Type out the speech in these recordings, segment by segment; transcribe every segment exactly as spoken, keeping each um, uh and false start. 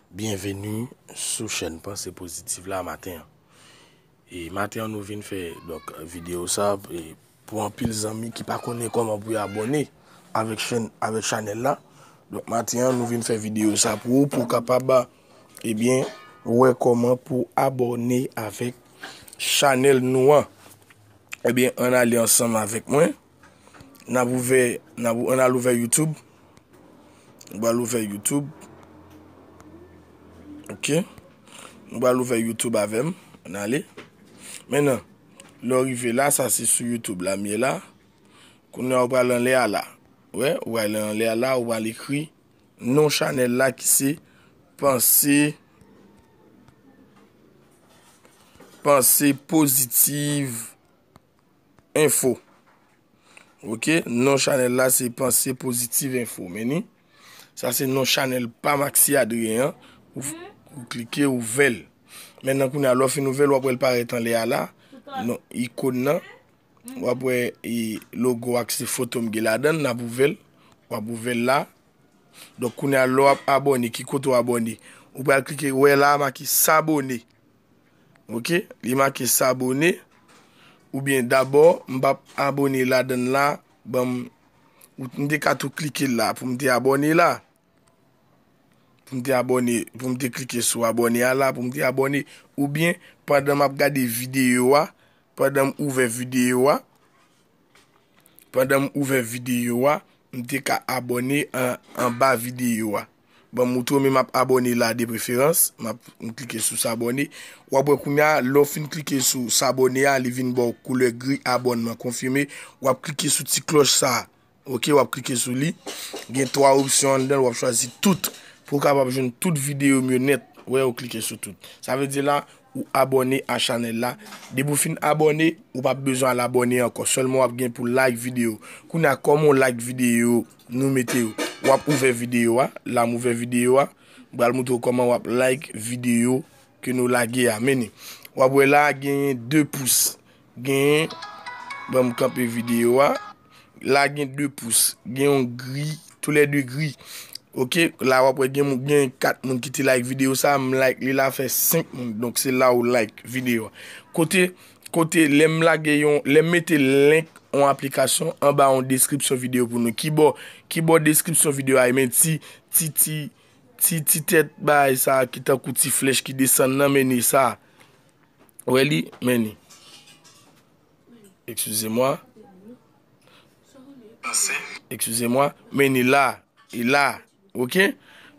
Byenveni sou chèn Panse Pozitiv la maten an. E maten an nou vin fè, donk, videyo sa, e pou anpil zanmi ki pa konnen kòman pou yo abòne avèk chèn, avèk chanèl la. Donk maten an nou vin fè videyo sa pou ou, pou w kapab, ebyen, wè kòman pou abòne avèk chanèl nou an. Ebyen, ann ale ansanm avèk mwen. N ap ouvè, n ap, ann al ouvè YouTube. Nou pral ouvè YouTube. Ok. Nou pral ouvè YouTube avè m. Ann ale. Mentnan, lè w rive la, sa se sou YouTube la m ye la. Kounye a, ou pral anlè a la. Wè, ou pral anlè a la, ou pral ekri non chanèl la ki se Panse, Panse Pozitiv Enfo. Ok, non chanèl la se Panse Pozitiv Enfo. Men ni, sa se non chanèl pa Maxi Adrien an. Ou, ou klike ouvè l. Mentnan kounye a, lè w fin ouvè l, w ap wè l parèt anlè a la. Non, ikòn nan. W ap wè e logo a ki se foto m gen ladan l, n ap ouvè l. W ap ouvè l la. Donk kounye a, lè w ap abòne, ki kote w abòne? Ou pral klike, wè la make s'abonner. Ok, li make s'abonner. Oubyen dabò, m p ap abòne ladan l la, ban m, ou, m te ka tou klike l la pou m te abòne la. Pou m te abòne, pou m te klike sou abòne a la, pou m te abòne. Oubyen, pandan m ap gade videyo a, pandan m ouvè videyo a, pandan m ouvè videyo a, m te ka abòne an, anba videyo a. Ban m moutre w, men m ap abòne la de preferans. M ap, m klike sou s'abonner. W ap wè kounye a, lè w fin klike sou s'abonner a, li vin ba w koulè gri abònman konfime. W ap klike sou ti klòch sa a. Ok, w ap klike sou li. Gen twa opsyon anndan l, w ap chwazi tout. Pou w kapab jwenn tout videyo m yo nèt. Wè, ou klike sou tout. Sa vle di la, ou abòne a chanèl la. Depi w fin abòne, ou p ap bezwen al abòne ankò. Sèlman w ap gen pou like videyo. Kounye a, kòman w like videyo nou mete yo? W ap ouvè videyo a. La m ouvè videyo a. M pral moutre w kòman w ap like videyo ke nou lage a. Men ni. W ap wè la, genyen de pous. Genyen, ban m kanpe videyo a. La gen de pous. Gen yon gri, toulède gri. Ok, la w ap wè gen moun, gen kat moun ki te like videyo sa, m like li la fè senk moun. Donk se la ou like videyo a. Kote, kote, lè m lage yon, lè m mete link yon aplikasyon anba yon deskripsyon videyo pou nou. Kibò, kibò deskripsyon videyo a ye, men ti, ti, ti, ti, ti tèt bagay sa ki tankou ti flèch ki desann nan, men ni sa. Wè li, men ni. Excusez-moi. Excusez-moi. Men ni la. E la. Ok?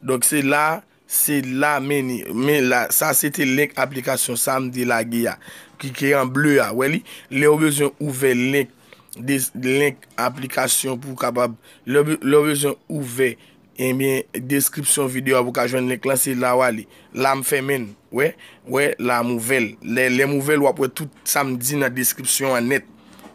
Donk se la, se la, men ni. Men la, sa se te link aplikasyon sa m te lage a. Ki, ki an ble a. Wè li? Lè w bezwen ouvè link, de, link aplikasyon pou w kapab, lè w be-, lè w bezwen ouvè Ebyen, deskripsyon videyo a pou w ka jwenn link lan, se la w ale. La m fèmen l. Wè, wè, la m ouvè l. Lè, lè m ouvè l, w ap wè tout sa m di nan deskripsyon an nèt.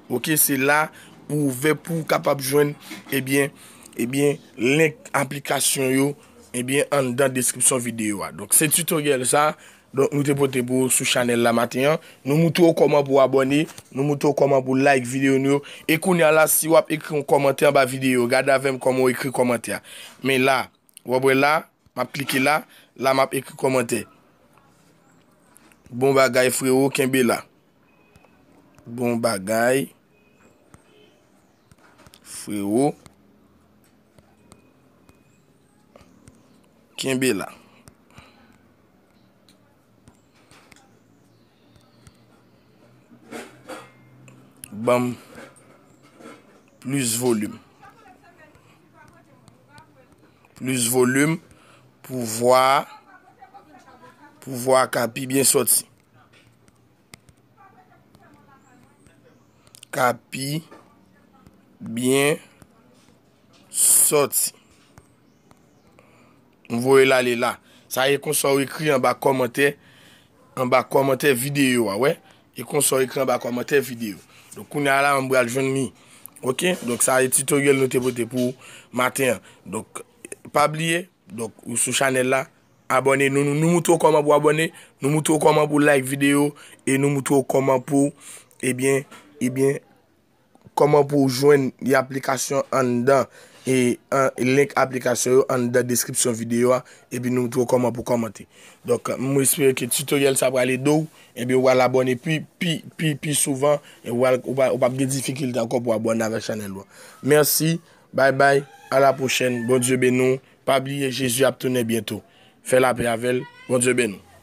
Ok, se la pou w ouvè pou w kapab jwenn, ebyen, ebyen, link aplikasyon yo, ebyen, anndan deskripsyon videyo a. Donk, se tutorial sa, Donk, nou te pote pou ou sou chanèl la maten an. Nou moutre w kòman pou w abòne, nou moutre w kòman pou w like videyo nou yo. E kounye a la, si w ap ekri yon kòmantè anba videyo, gade avè m kòman w ekri kòmantè a. Men la, w ap wè la, m ap klike la, la m ap ekri kòmantè. Bon bagay, frewo, kenbe la. Bon bagay, frewo. Kenbe la. Ban m plis volim. Plis volim pou vwa, pou vwa ka pi byen sòti. Ka pi byen sòti. M voye l ale la. Sa e konsa w ekri anba kòmantè, anba kòmantè videyo a, wè. E konsa w ekri anba kòmantè videyo. Donk, kounye a la, m pral jwenn li. Ok? Donk, sa e tutorial nou te pote pou maten an. Donk, pa bliye, Donk, ou sou chanèl la, abòne. Nou, nou, nou moutre w kòman pou abòne, nou moutre w kòman pou like videyo, e nou moutre w kòman pou, ebyen, ebyen, kòman pou w jwenn yon aplikasyon anndan, e an, link aplikasyon yo anndan deskripsyon videyo a, epi nou montre w kòman pou kòmante. Donk, m espere ke tutoriel sa pral ede w, epi w pral abòne pi, pi, pi, pi souvan, e w pral, ou pa, ou p ap gen difikilte ankò pou abòne avèk chanèl ou an. Mèsi, bay bay, a la pwochèn, Bondye beni w, pa bliye Jezi ap tounen byento. Fè lapè avè l, Bondye beni w.